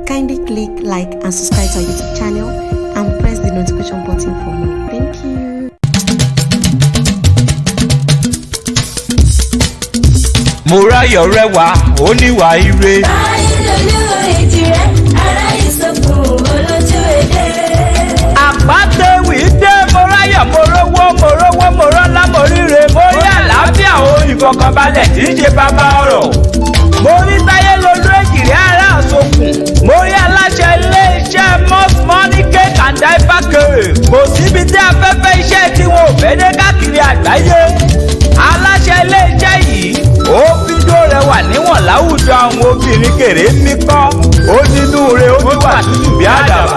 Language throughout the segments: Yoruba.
Kindly click like and subscribe to our YouTube channel and press the notification button for more. Thank you. Mọ́ráyọ̀ rẹwà oníwà ire. Ayé lolú èjì rẹ̀, ará ìsọkùn olójú èdè. Àpátéwì dé Mọ́ráyọ̀, mo rówó, mo rówó, mo rọ́lá, mo ríre, mo rí àlàáfíà o, ìfọkànbalẹ̀ tí ń ṣe bàbá ọ̀rọ̀. Mo rí Táyé lolú èjìrí ará àsokùn. Mo rí aláṣẹ iléeṣẹ́ Most Money Cake and Diaper Care. Kò síbi tí afẹ́fẹ́ iṣẹ́ tí wọn ò fẹ́ dé káàkiri àgbáyé. Aláṣẹ iléeṣẹ́ yìí ó fídó rẹwà níwọ̀n láwùjọ àwọn obìnrin kèrè mí kọ́. Ó nínú rẹ̀, ó níwà tútù bí àdàbà.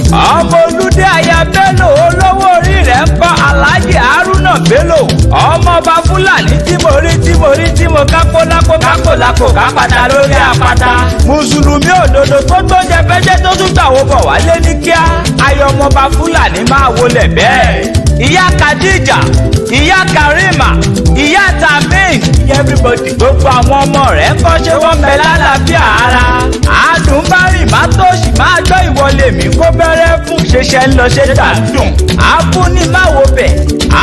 Ọmọ Olúdé aya Bello, olówó orí rẹ̀ ń kọ́ Alhaji Haruna Bello, ọmọọba Fúlàní tí mo rí, tí mo rí, tí mo kápó lápó, kápó lápò, kápátá lórí apáta. Mùsùlùmí òdodo tó gbóúnjẹ fẹ́jẹ́ tó tún gbàwó bọ̀ wálé ní kíá. Ayọ̀ ọmọọba Fúlàní máa wọlé bẹ́ẹ̀. Ìyá Khadija, ìyá Karima, ìyá Tamin, everybody, gbogbo àwọn ọmọ rẹ̀ ń kọ́, ṣé wọ́n bẹ lálàáfíà ara? Àádùn bá rìn má tó sì máa gbọ́ ìwọlé mi kó bẹ̀rẹ̀ fún ṣẹṣẹ ń lọ ṣe tà ń dùn. Àfúnni má wo bẹ̀,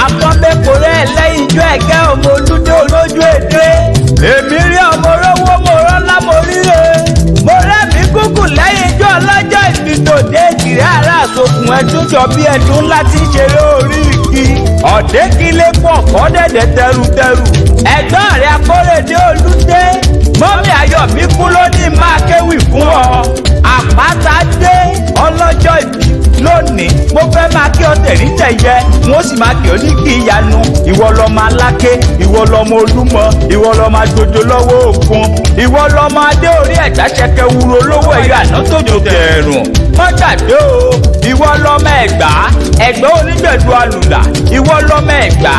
àpọ́nbẹ́kọ̀rẹ́ ẹlẹ́yinjú ẹ̀gẹ́, ọmọ Olúdé olójú èdè. Èmi rí ọmọ rówó, mo rọ́lá, mo ríre. Mo rẹ́mi gúgùn lẹ́yìn ijó ọlọ́jọ́ ìbítòdé ìkìrẹ́ ará àsokùn ẹdún jọ bí ẹdún ńlá tí ń ṣeré orí igi. Ọ̀dẹ́kílé pọ̀ kọ́ dẹ̀dẹ̀ tẹrutẹru. Ẹ̀gbọ́n rẹ̀ Akórèdé Olúdé. Mọ́mí Ayọ̀mí kú lónìí, máa kéwì fún ọ. Àpáta dé ọlọ́jọ́ ìbí lónìí, mo fẹ́ máa kí ọ tẹ̀rí tẹ̀yẹ, wọ́n sì máa kí ọ ní kí ìyanu. Ìwọ lọmọ Aláké, ìwọ lọmọ Olúmọ, ìwọ lọmọ agbójo lọ́wọ́ òkun, ìwọ lọmọ adé orí ẹ̀dá ṣẹkẹ wuro lówó ẹ̀yọ àná tójò tẹ̀rùn. Mọ́gbàdé o, ìwọ lọmọ Ẹ̀gbá, Ẹ̀gbá onígbẹ̀dù alùlà, ìwọ lọmọ Ẹ̀gbá,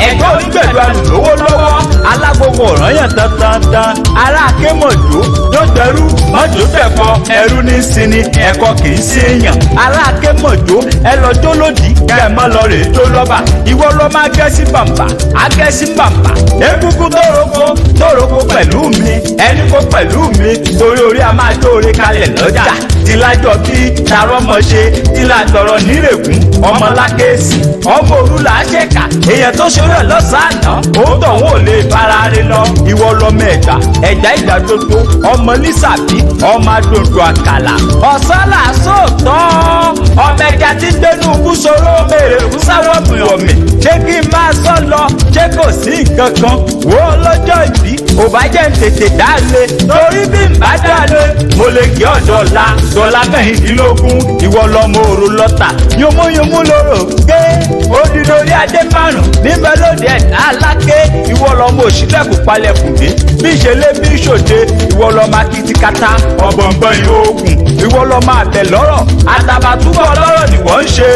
Ẹ̀gbá onígbẹ̀dù alùlówó lọ́wọ́, alágbogbo ọ̀ranyàn tantantan, ará akémọ̀jó yóò dẹrú mọ́jó tẹ̀kọ, ẹrú ní sinmi, ẹ̀kọ́ kì í séèyàn. Ará akémọ̀jó, ẹ lọ jó lòdì kẹ́ ẹ mọ́ lọ rèé tó lọ́ba. Ìwọ lọ máa gẹ́sí bàǹbà, agẹ́sí bàǹbà, egungun tó roko tó roko pẹ̀lú mi, ẹni kó pẹ̀lú mi, torí orí a máa jó orí kalẹ̀ lọ́jà tìlájọ bí tarọ́mọṣe tìlàtọ̀rọ̀ nírègùn ọmọlákèésì ọmọ òru là á ṣèkà èèyàn tó ṣeré ẹ̀ lọ́sàn-án òun tọ̀hún ò lè bára rẹ lọ. Ìwọ lọmọ Ẹ̀gbá, Ẹ̀gbá ìgbà gbogbo, ọmọ lísàbí, ọmọ agbòǹdò àkàlà ọ̀sán là sóòótọ́, ọmọ ẹja tí gbénú kú sọ̀rọ̀ mèrè kú sáwọ́ mìọ̀mì. Ṣé kí n máa sọ lọ? Ṣé kò sí nǹkan kan? Wo ọlọ́jọ́ ìbí ò bá jẹ́ ń tètè dále, torí bí n bá dále mo lè kí ọ̀dọ́ la dọ́là mẹ́rìndínlógún. Ìwọ lọmọ òru lọ́tà yomoyomo lóró gé odidi orí adé márùn níbẹ̀ lóde ẹ̀dá Aláké. Ìwọ lọmọ òṣìlẹ̀kùn palẹ̀kùn dé bí ìṣẹ̀lẹ̀ bí ìṣòde. Ìwọ lọmọ akitikata ọ̀bọ̀nbọ̀n ìhóògùn. Ìwọ lọmọ àtẹ lọ́rọ̀ àtàbàtúbọ̀ lọ́rọ̀ ni wọ́n ń ṣe.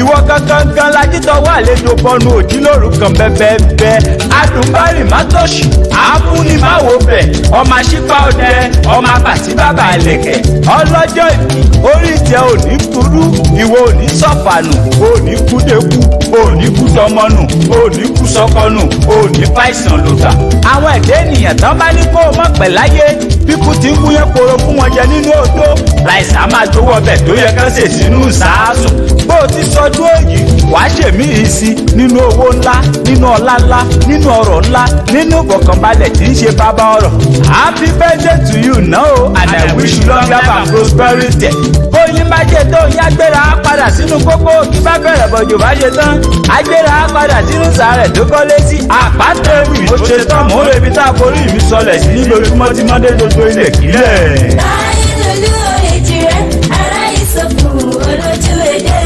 Ìwọ gangan gan lajítọwọ́ àlejò bọnu òjì lóru kan bẹ́ẹ̀bẹ́ẹ̀. Adùnbárì mátòṣì àáfúnni máwo bẹ̀, ọmọ aṣípa ọdẹ, ọmọ àbàtì bàbá àlẹ̀kẹ̀. Ọlọ́jọ́ ìbí, orí ìtẹ́ ò ní burú, ìwọ ò ní sọ̀fànù, ò ní kúdekú, ò ní kú tọmọnù, ò ní kú sọkọnù, ò ní fàìsàn lògbà. Àwọn ẹ̀dá ènìyàn tán bá ní kó o mọ̀ pẹ̀ láyé, bí kú ti ń gúnyán koro fún wọn jẹ nínú odó, láìsàn máa jowó ọbẹ̀ tó yẹ kán sè sínú sàásùn. Bó o ti sọdún èyí, wàá ṣèmí yìí sí nínú owó ńlá, nínú ọlá ńlá, nínú ọrọ̀ ńlá, nínú ìfọ̀kànbalẹ̀ tí ń ṣe bàbá ọrọ̀. Happy birthday to you now and I wish you long life and prosperity. Bóyin bá ṣe tó yá gbéra á padà sínú kókó, kí bá bẹ̀rẹ̀ bọ̀jò bá ṣe tán á gbéra á padà sínú sàárẹ̀ tó kọ́lé sí. Àpáta-ewì mo ṣe tán, mò ń rebi tá a forí mi sọlẹ̀ sí ní lójúmọ́ tí mọ́dé gbogbo ilẹ̀ kílẹ̀. Ayé lolú èjì rẹ̀, ará ìsọkùn olójú èdè.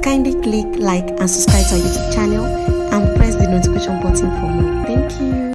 Kindly click like and subscribe to our YouTube channel and press the notification button for more. Thank